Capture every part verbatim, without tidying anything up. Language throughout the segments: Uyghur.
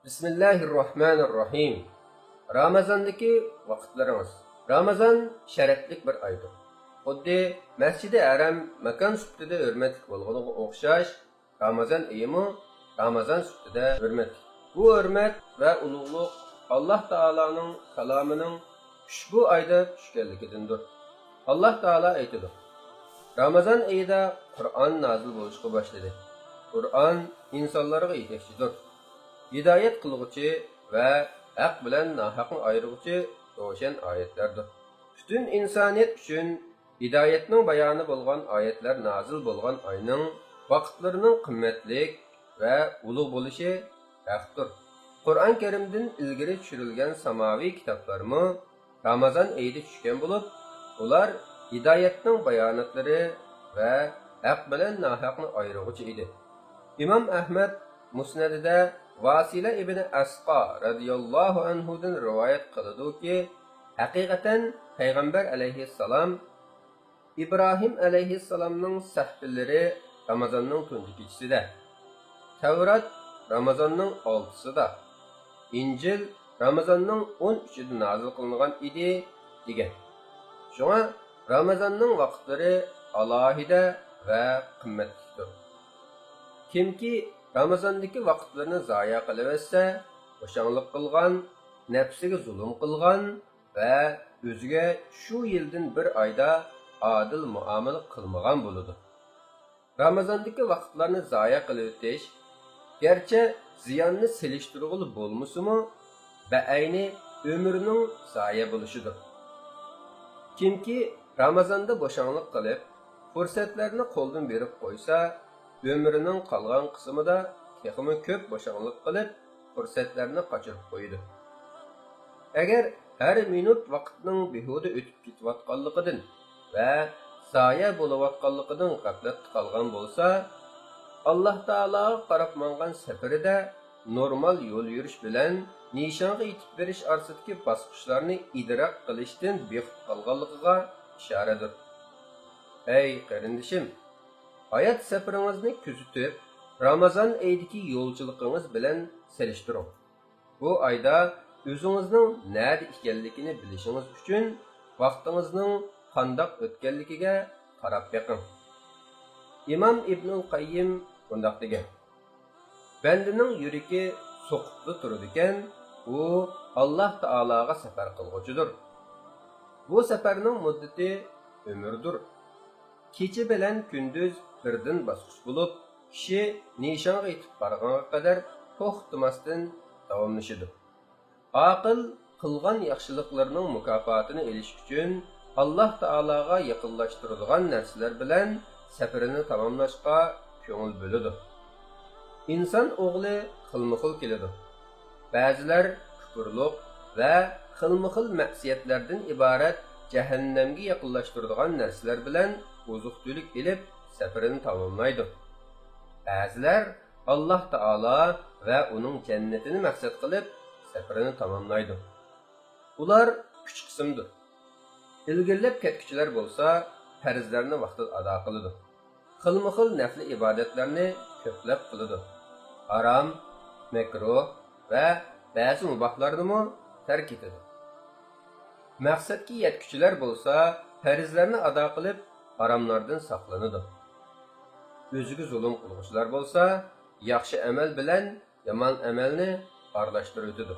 بىسمىللاھىررەھمانىررەھىم. رامازاندىكى ۋاقىتلىرىڭىز. رامازان شەرەپلىك بىر ئايدۇر. خۇددى مەسچىدى ھەرەم ماكان سۈپىتىدە ھۆرمەتلىك بولغىنىغا ئوخشاش، رامازان ئېيىمۇ رامازان سۈپىتىدە ھۆرمەتلىك. بۇ ھۆرمەت ۋە ئۇلۇغلۇق ئاللاھ تائالانىڭ كالامىنىڭ ئۇشبۇ ئايدا چۈشكەنلىكىدىندۇر. ئاللاھ تائالا ئېيتىدۇ، رامازان ئېيىدا قۇرئان نازىل بولۇشقا باشلىدى. قۇرئان ئىنسانلارغا يېتەكچىدۇر. ھىدايەت قىلغۇچى ۋە ھەق بىلەن ناھەقنى ئايرىغۇچى روشەن ئايەتلەردۇر. پۈتۈن ئىنسانىيەت ئۈچۈن ھىدايەتنىڭ بايانى بولغان ئايەتلەر نازىل بولغان ئاينىڭ ۋاقىتلىرىنىڭ قىممەتلىك ۋە ئۇلۇغ بولۇشى ھەقتۇر. قۇرئان كەرىمدىن ئىلگىرى چۈشۈرۈلگەن ساماۋىي كىتابلارمۇ رامازان ئېيىدا چۈشكەن بولۇپ، ئۇلار ھىدايەتنىڭ باياناتلىرى ۋە ھەق بىلەن ناھەقنى ئايرىغۇچى ئىدى. ئىمام ئەھمەد مۇسنەدىدە ۋاسىلە ئىبنى ئەسقا رەزىياللاھۇ ئەنھۇدىن رىۋايەت قىلىدۇكى، ھەقىقەتەن پەيغەمبەر ئەلەيھىسسالام ئىبراھىم ئەلەيھىسسالامنىڭ سەھىپىلىرى رامازاننىڭ تۇنجى كېچىسىدە، تەۋرات رامازاننىڭ ئالتىسىدا، ئىنجىل رامازاننىڭ ئون ئۈچىدە نازىل قىلىنغان ئىدى، دېگەن. شۇڭا رامازاننىڭ ۋاقىتلىرى ئالاھىدە ۋە قىممەتلىكتۇر. كىمكى رامازاندىكى ۋاقىتلىرىنى زايە قىلىۋەتسە، بوشاڭلىق قىلغان، نەپسىگە زۇلۇم قىلغان، ۋە ئۆزىگە شۇ يىلدىن بىر ئايدا ئادىل مۇئامىلە قىلمىغان بولىدۇ. رامازاندىكى ۋاقىتلارنى زايە قىلىۋېتىش، گەرچە زىياننى سېلىشتۇرغىلى بولمىسىمۇ، بەئەينى ئۆمرىنىڭ زايە بولۇشىدۇر. كىمكى رامازاندا بوشاڭلىق قىلىپ، پۇرسەتلەرنى قولدىن بېرىپ قويسا، ئۆمرىنىڭ قالغان قىسمىدا تېخىمۇ كۆپ بوشاڭلىق قىلىپ، پۇرسەتلەرنى قاچۇرۇپ قويىدۇ. ئەگەر ھەر مىنۇت ۋاقىتنىڭ بىھۇدە ئۆتۈپ كېتىۋاتقانلىقىدىن ۋە زايە بولۇۋاتقانلىقىدىن غەپلەتتە قالغان بولسا، ئاللاھ تائالاغا قاراپ ماڭغان سەپىرىدە نورمال يول يۈرۈش بىلەن نىشانغا يېتىپ بېرىش ئارىسىدىكى باسقۇچلارنى ئىدراك قىلىشتىن بىخۇد قالغانلىقىغا ئىشارەدۇر. ئەي قېرىندىشىم، ھايات سەپىرىڭىزنى كۆزىتىپ، رامازان ئېيىدىكى يولچىلىقىڭىز بىلەن سېلىشتۇرۇڭ. بۇ ئايدا ئۆزىڭىزنىڭ نەدە ئىكەنلىكىنى بىلىشىڭىز ئۈچۈن، ۋاقتىڭىزنىڭ قانداق ئۆتكەنلىكىگە قاراپ بېقىڭ. ئىمام ئىبنۇل قەييىم مۇنداق دېگەن: بەندىنىڭ يۈرىكى سوقۇپلا تۇرىدىكەن، ئۇ ئاللاھ تائالاغا سەپەر قىلغۇچىدۇر. بۇ سەپەرنىڭ مۇددىتى ئۆمۈردۇر. كېچە بىلەن كۈندۈز بىردىن باسقۇچ بولۇپ، كىشى نىشانغا يېتىپ بارغانغا قەدەر توختىماستىن داۋاملىشىدۇ. ئاقىل قىلغان ياخشىلىقلىرىنىڭ مۇكاپاتىنى ئېلىش ئۈچۈن، ئاللاھ تائالاغا يېقىنلاشتۇرىدىغان نەرسىلەر بىلەن سەپىرىنى تاماملاشقا كۆڭۈل بۆلىدۇ. ئىنسان ئوغلى خىلمۇ خىل كېلىدۇ. بەزىلەر كۇپۇرلۇق ۋە خىلمۇ خىل مەسىيەتلەردىن ئىبارەت جەھەننەمگە يېقىنلاشتۇرىدىغان نەرسىلەر بىلەن ئوزۇق تۈلۈك ئېلىپ، سەپىرىنى تاماملايدۇ. بەزىلەر ئاللاھ تائالا ۋە ئۇنىڭ جەننىتىنى مەقسەت قىلىپ، سەپىرىنى تاماملايدۇ. ئۇلار ئۈچ قىسىمدۇر. ئىلگىرىلەپ كەتكۈچىلەر بولسا پەرزلەرنى ۋاقتىدا ئادا قىلىدۇ. خىلمۇ خىل نەپلى ئىبادەتلەرنى كۆپلەپ قىلىدۇ. ھارام، مەكرۇھ ۋە بەزى مۇباھلارنىمۇ تەرك ئېتىدۇ. مەقسەتكە يەتكۈچىلەر بولسا پەرزلەرنى ئادا قىلىپ، ھاراملاردىن ساقلىنىدۇ. ئۆزىگە زۇلۇم قىلغۇچىلار بولسا ياخشى ئەمەل بىلەن يامان ئەمەلنى ئارىلاشتۇرۇۋېتىدۇ.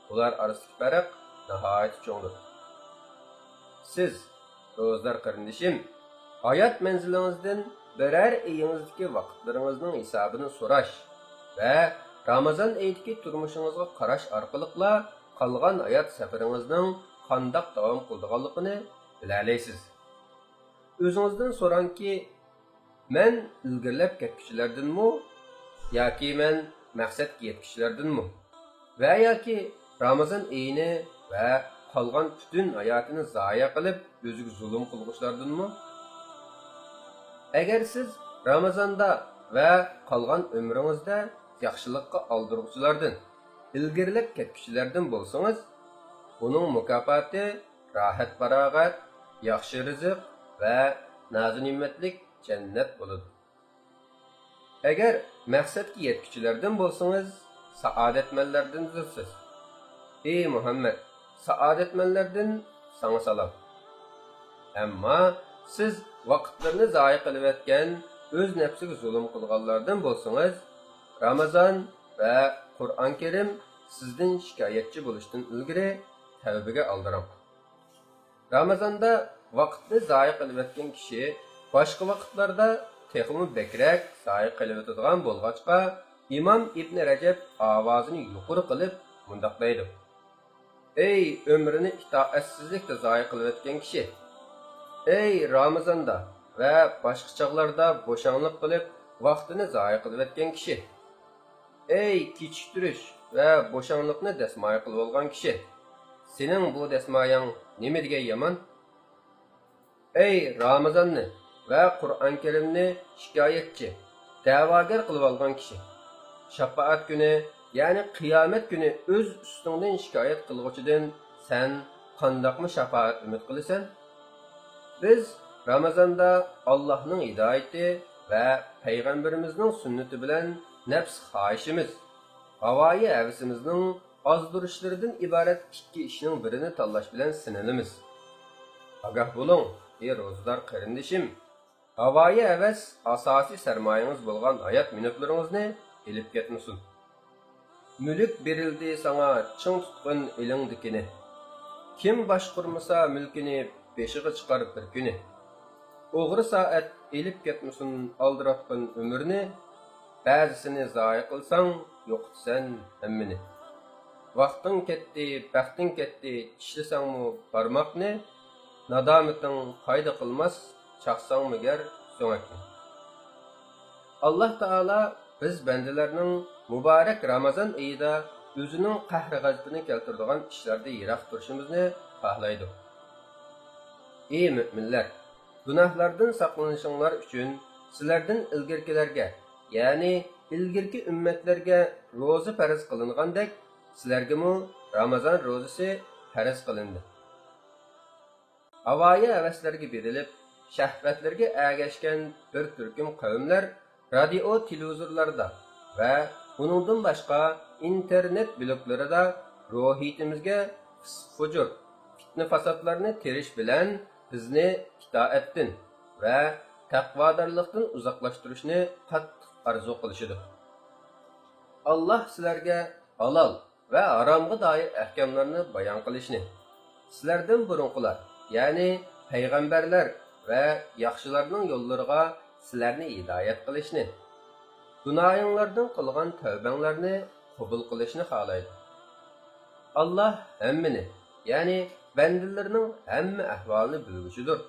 بۇلار ئارىسىدىكى پەرق ناھايىتى چوڭدۇر. سىز، روزدار قېرىندىشىم، ھايات مەنزىلىڭىزدىن بىرەر ئېيىڭىزدىكى ۋاقىتلىرىڭىزنىڭ ھېسابىنى سوراش ۋە رامازان ئېيىدىكى تۇرمۇشىڭىزغا قاراش ئارقىلىقلا قالغان ھايات سەپىرىڭىزنىڭ قانداق داۋام قىلىدىغانلىقىنى بىلەلەيسىز. ئۆزىڭىزدىن سوراڭكى، مەن ئىلگىرىلەپ كەتكۈچىلەردىنمۇ ياكى مەن مەقسەتكە يەتكۈچىلەردىنمۇ؟ ۋە ياكى رامازان ئېيىنى ۋە قالغان پۈتۈن ھاياتىنى زايە قىلىپ، ئۆزىگە زۇلۇم قىلغۇچىلاردىنمۇ؟ ئەگەر سىز رامازاندا ۋە قالغان ئۆمرىڭىزدە ياخشىلىققا ئالدىرىغۇچىلاردىن، ئىلگىرىلەپ كەتكۈچىلەردىن بولسىڭىز، بۇنىڭ مۇكاپاتى راھەت-پاراغەت، ياخشى رىزىق ۋە نازۇنېمەتلىك جەننەت بولىدۇ. ئەگەر مەقسەتكە يەتكۈچىلەردىن بولسىڭىز، سائادەتمەنلەردىندۇرسىز. ئى مۇھەممەد، سائادەتمەنلەردىن ساڭا سالام. ئەمما سىز ۋاقىتلىرىنى زايە قىلىۋەتكەن، ئۆز نەپسىگە زۇلۇم قىلغانلاردىن بولسىڭىز، رامازان ۋە قۇرئان كەرىم سىزدىن شىكايەتچى بولۇشتىن ئىلگىرى تەۋبىگە ئالدىراڭ. رامازاندا ۋاقىتنى زايە قىلىۋەتكەن كىشى باشقا ۋاقىتلاردا تېخىمۇ بەكرەك زايە قىلىۋېتىدىغان بولغاچقا، ئىمام ئىبنى رەجەب ئاۋازىنى يۇقىرى قىلىپ مۇنداق دەيدۇ: ئەي ئۆمرىنى ئىتائەتسىزلىكتە زايە قىلىۋەتكەن كىشى! ئەي رامازاندا ۋە باشقا چاغلاردا بوشاڭلىق قىلىپ ۋاقتىنى زايە قىلىۋەتكەن كىشى! ئەي كېچىكتۈرۈش ۋە بوشاڭلىقنى دەسمايە قىلىۋالغان كىشى! سېنىڭ بۇ دەسمايەڭ نېمە دېگەن يامان! ئەي رامازاننى ۋە قۇرئان كەرىمنى شىكايەتچى، دەۋاگەر قىلىۋالغان كىشى! شاپائەت كۈنى، يەنى قىيامەت كۈنى ئۆز ئۈستۈڭدىن شىكايەت قىلغۇچىدىن سەن قانداقمۇ شاپائەت ئۈمىد قىلىسەن؟ بىز رامازاندا ئاللاھنىڭ ھىدايىتى ۋە پەيغەمبىرىمىزنىڭ سۈننىتى بىلەن نەپس خاھىشىمىز، ھاۋايى ھەۋىسىمىزنىڭ ئازدۇرۇشلىرىدىن ئىبارەت ئىككى ئىشنىڭ بىرىنى تاللاش بىلەن سىنىلىمىز. ئاگاھ بولۇڭ، ئى روزىدار قېرىندىشىم! ھاۋايى ھەۋەس ئاساسىي سەرمايىڭىز بولغان ھايات مىنۇتلىرىڭىزنى ئېلىپ كەتمىسۇن. مۈلۈك بېرىلدى ساڭا چىڭ تۇتقىن ئېلىڭدىكىنى. كىم باشقۇرمىسا مۈلكىنى بېشىغا چىقار بىر كۈنى. ئوغرى سائەت ئېلىپ كەتمىسۇن ئالدىراتقىن ئۆمۈرنى. بەزىسىنى زايە قىلساڭ يوقىتىسەن ھەممىنى. ۋاقتىڭ كەتتى، بەختىڭ كەتتى، چىشلىسەڭمۇ بارماقنى. نادامىتىڭ پايدا قىلماس، چاقساڭمۇ گەر سۆڭەكنى. ئاللاھ تائالا بىز بەندىلەرنىڭ مۇبارەك رامازان ئېيىدا ئۆزىنىڭ قەھرى-غەزىپىنى كەلتۈرىدىغان ئىشلاردىن يىراق تۇرۇشىمىزنى خاھلايدۇ. ئى مۆمىنلەر! گۇناھلاردىن ساقلىنىشىڭلار ئۈچۈن سىلەردىن ئىلگىرىكىلەرگە، يەنى ئىلگىرىكى ئۈممەتلەرگە روزا پەرز قىلىنغاندەك، سىلەرگىمۇ رامازان روزىسى پەرز قىلىندى. ھاۋايى ھەۋەسلەرگە بېرىلىپ، شەھۋەتلىرىگە ئەگەشكەن بىر تۈركۈم قەۋملەر رادىئو، تېلېۋىزورلاردا ۋە ئۇنىڭدىن باشقا ئىنتېرنېت بىلوگلىرىدا روھىيىتىمىزگە پىسقۇ-پۇجۇر، پىتنە-پاساتلارنى تېرىش بىلەن بىزنى ئىتائەتتىن ۋە تەقۋادارلىقتىن ئۇزاقلاشتۇرۇشنى قاتتىق ئارزۇ قىلىشىدۇ. ئاللاھ سىلەرگە ھالال ۋە ھارامغا دائىر ئەھكاملارنى بايان قىلىشنى، سىلەردىن بۇرۇنقىلار، يەنى پەيغەمبەرلەر ۋە ياخشىلارنىڭ يوللىرىغا سىلەرنى ھىدايەت قىلىشنى، گۇناھىڭلاردىن قىلغان تەۋبەڭلارنى قوبۇل قىلىشنى خالايدۇ. ئاللاھ ھەممىنى، يەنى بەندىلىرىنىڭ ھەممە ئەھۋالىنى بىلگۈچىدۇر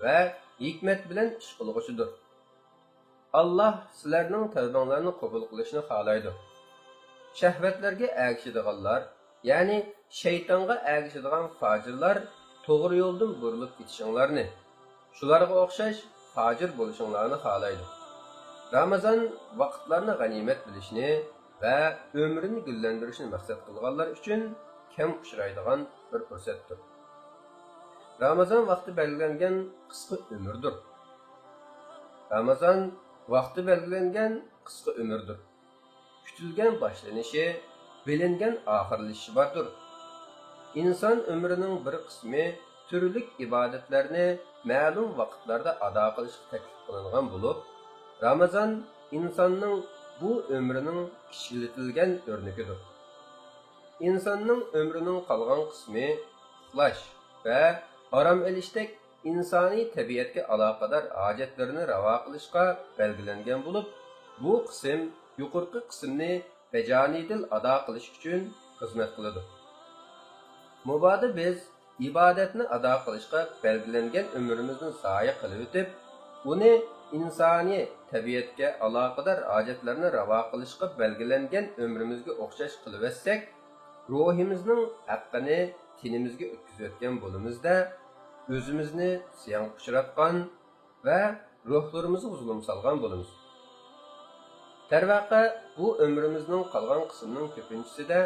ۋە ھېكمەت بىلەن ئىش قىلغۇچىدۇر. ئاللاھ سىلەرنىڭ تەۋبەڭلارنى قوبۇل قىلىشنى خالايدۇ. شەھۋەتلەرگە ئەگىشىدىغانلار، يەنى شەيتانغا ئەگىشىدىغان پاجىرلار توغرا يولدىن بۇرۇلۇپ كېتىشىڭلارنى، شۇلارغا ئوخشاش پاجىر بولۇشۇڭلارنى خالايدۇ. رامازان ۋاقىتلارنى غەنىيمەت بىلىشنى ۋە ئۆمرىنى گۈللەندۈرۈشنى مەقسەت قىلغانلار ئۈچۈن كەم ئۇچرايدىغان بىر پۇرسەتتۇر. رامازان ۋاقتى بەلگىلەنگەن قىسقا ئۆمۈردۇر. رامازان ۋاقتى بەلگىلەنگەن قىسقا ئۆمۈردۇر. كۈتۈلگەن باشلىنىشى، بىلىنگەن ئاخىرلىشىشى باردۇر. ئىنسان ئۆمرىنىڭ بىر قىسمى تۈرلۈك ئىبادەتلەرنى مەلۇم ۋاقىتلاردا ئادا قىلىشقا تەكلىپ قىلىنغان بولۇپ، رامازان ئىنساننىڭ بۇ ئۆمرىنىڭ كىچىكلىتىلگەن ئۆرنىكىدۇر. ئىنساننىڭ ئۆمرىنىڭ قالغان قىسمى ئۇخلاش ۋە ئارام ئېلىشتەك ئىنسانىي تەبىئەتكە ئالاقىدار ھاجەتلىرىنى راۋا قىلىشقا بەلگىلەنگەن بولۇپ، بۇ قىسىم يۇقىرىقى قىسىمنى بەجانىدىل ئادا قىلىش ئۈچۈن خىزمەت قىلىدۇ. مۇبادا بىز ئىبادەتنى ئادا قىلىشقا بەلگىلەنگەن ئۆمرىمىزنى زايە قىلىۋېتىپ، ئۇنى ئىنسانىي تەبىئەتكە ئالاقىدار ھاجەتلەرنى راۋا قىلىشقا بەلگىلەنگەن ئۆمرىمىزگە ئوخشاش قىلىۋەتسەك، روھىمىزنىڭ ھەققىنى تېنىمىزگە ئۆتكۈزۈۋەتكەن بولىمىز-دە، ئۆزىمىزنى زىيانغا ئۇچراتقان ۋە روھلىرىمىزغا زۇلۇم سالغان بولىمىز. دەرۋەقە، بۇ ئۆمرىمىزنىڭ قالغان قىسمىنىڭ كۆپىنچىسىدە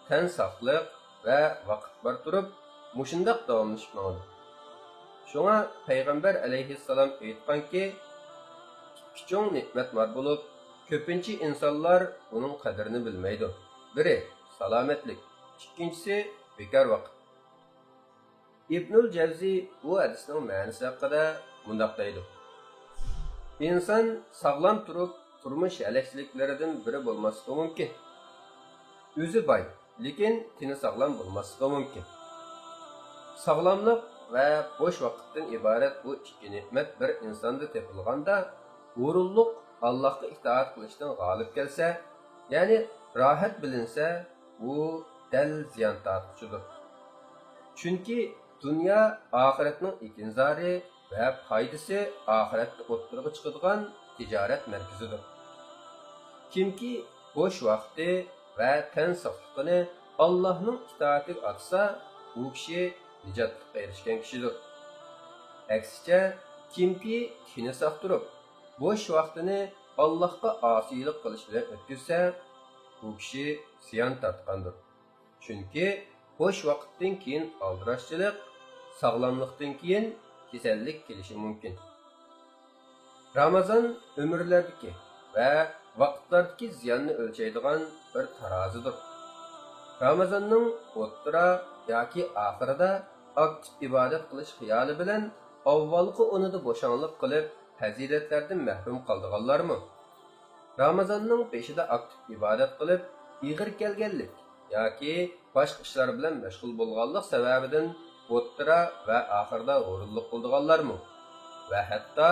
تەن ساقلىق ۋە ۋاقىت بار تۇرۇپ، مۇشۇنداق داۋاملىشىپ ماڭىدۇ. شۇڭا پەيغەمبەر ئەلەيھىسسالام ئېيتقانكى، ئىككى چوڭ نېمەت بار بولۇپ، كۆپىنچە ئىنسانلار ئۇنىڭ قەدرىنى بىلمەيدۇ. بىرى، سالامەتلىك، ئىككىنچىسى، بىكار ۋاقىت. ئىبنۇل جەۋزى بۇ ھەدىسنىڭ مەنىسى ھەققىدە مۇنداق دەيدۇ: ئىنسان ساغلام تۇرۇپ، تۇرمۇش ھەلەكچىلىكلىرىدىن بىرى بولماسلىقى مۇمكىن. ئۆزى باي، لېكىن تېنى ساغلام بولماسلىقى مۇمكىن. ساغلاملىق ۋە بوش ۋاقىتتىن ئىبارەت بۇ ئىككى نېمەت بىر ئىنساندا تېپىلغاندا، ھۇرۇنلۇق ئاللاھقا ئىتائەت قىلىشتىن غالىب كەلسە، يەنى راھەت بىلىنسە، ئۇ دەل زىيان تارتقۇچىدۇر. چۈنكى دۇنيا ئاخىرەتنىڭ ئېكىنزارى ۋە پايدىسى ئاخىرەتتە ئوتتۇرىغا چىقىدىغان تىجارەت مەركىزىدۇر. كىمكى بوش ۋاقتى ۋە تەن ساقلىقىنى ئاللاھنىڭ ئىتائىتىگە ئاتىسا، ئۇ كىشى نىجاتلىققا ئېرىشكەن كىشىدۇر. ئەكسىچە، كىمكى تېنى ساق تۇرۇپ، بوش ۋاقتىنى ئاللاھقا ئاسىيلىق قىلىش بىلەن ئۆتكۈزسە، ئۇ كىشى زىيان تارتقاندۇر. چۈنكى بوش ۋاقىتتىن كېيىن ئالدىراشچىلىق، ساغلاملىقتىن كېيىن كېسەللىك كېلىشى مۇمكىن. رامازان ئۆمۈرلەردىكى ۋە ۋاقىتلاردىكى زىياننى ئۆلچەيدىغان بىر تارازىدۇر. رامازاننىڭ ئوتتۇرا ياكى ئاخىرىدا ئاكتىپ ئىبادەت قىلىش خىيالى بىلەن ئاۋۋالقى ئونىدا بوشاڭلىق قىلىپ، پەزىلەتلەردىن مەھرۇم قالىدىغانلارمۇ؟ رامازاننىڭ بېشىدا ئاكتىپ ئىبادەت قىلىپ، ئېغىر كەلگەنلىك ياكى باشقا ئىشلار بىلەن مەشغۇل بولغانلىق سەۋەبىدىن ئوتتۇرا ۋە ئاخىردا ھۇرۇنلۇق قىلىدىغانلارمۇ؟ ۋە ھەتتا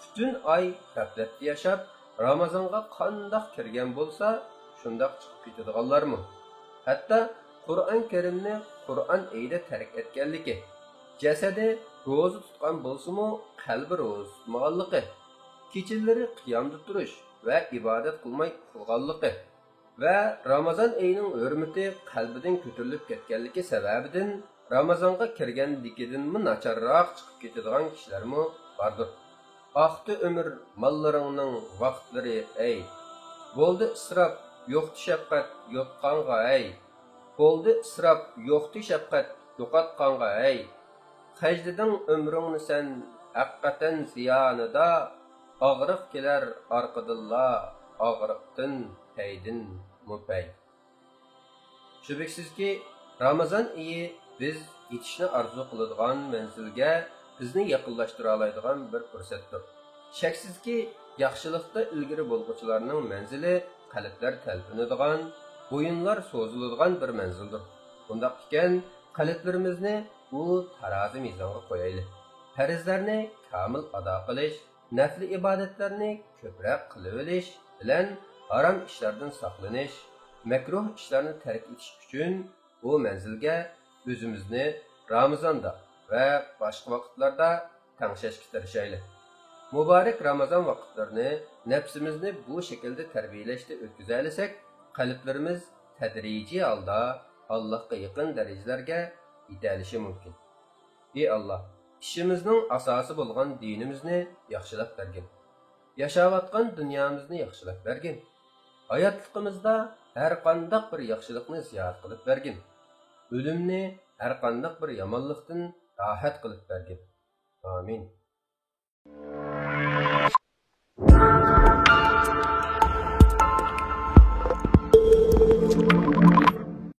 پۈتۈن ئاي غەپلەتتە ياشاپ، رامازانغا قانداق كىرگەن بولسا، شۇنداق چىقىپ كېتىدىغانلارمۇ؟ ھەتتا قۇرئان كەرىمنى قۇرئان ئېيىدا تەرك ئەتكەنلىكى، جەسىتى روزا تۇتقان بولسىمۇ، قەلبى روزا تۇتمىغانلىقى، كېچىلىرى قىيامدا تۇرۇش ۋە ئىبادەت قىلماي ئۇخلىغانلىقى ۋە رامازان ئېيىنىڭ ھۆرمىتى قەلبىدىن كۆتۈرۈلۈپ كەتكەنلىكى سەۋەبىدىن، رامازانغا كىرگەندىكىدىنمۇ ناچارراق چىقىپ كېتىدىغان كىشىلەرمۇ باردۇر. ئاقتى ئۆمۈر ماللىرىڭنىڭ ۋاقىتلىرى ئەي. بولدى ئىسراپ، يوقتى شەپقەت يوتقانغا ئەي. بولدى ئىسراپ، يوقتى شەپقەت يوقاتقانغا ھەي. خەجلىدىڭ ئۆمرۈڭنى سەن ھەقىقەتەن زىيانىدا، ئاغرىق كېلەر ئارقىدىنلا، ئاغرىقتىن پەيدىنمۇ پەي. شۈبھىسىزكى، رامازان ئېيى بىز يېتىشنى ئارزۇ قىلىدىغان مەنزىلگە بىزنى يېقىنلاشتۇرالايدىغان بىر پۇرسەتتۇر. شەكسىزكى، ياخشىلىقتا ئىلگىرى بولغۇچىلارنىڭ مەنزىلى قەلبلەر تەلپۈنىدىغان، بويۇنلار سوزۇلىدىغان بىر مەنزىلدۇر. بۇنداق ئىكەن، قەلبلىرىمىزنى ئۇ تارازى مىزانغا قويايلى. پەرزلەرنى كامىل ئادا قىلىش، نەپلى ئىبادەتلەرنى كۆپرەك قىلىۋېلىش بىلەن ھارام ئىشلاردىن ساقلىنىش، مەكرۇھ ئىشلارنى تەرك ئېتىش ئۈچۈن بۇ مەنزىلگە ئۆزىمىزنى رامىزاندا ۋە باشقا ۋاقىتلاردا تەڭشەشكە تىرىشايلى. مۇبارەك رامىزان ۋاقىتلىرىنى نەپسىمىزنى بۇ شەكىلدە تەربىيەلەشتە ئۆتكۈزەلىسەك، قەلبلىرىمىز تەدرىجىي ھالدا ئاللاھقا يېقىن دەرىجىلەرگە يېتەلىشى مۇمكىن. ئى ئاللاھ، ئىشىمىزنىڭ ئاساسى بولغان دىنىمىزنى ياخشىلاپ بەرگىن. ياشاۋاتقان دۇنيامىزنى ياخشىلاپ بەرگىن. ھاياتلىقىمىزدا ھەرقانداق بىر ياخشىلىقنى زىيادە قىلىپ بەرگىن. ئۆلۈمنى ھەرقانداق بىر يامانلىقتىن راھەت قىلىپ بەرگىن. ئامىن.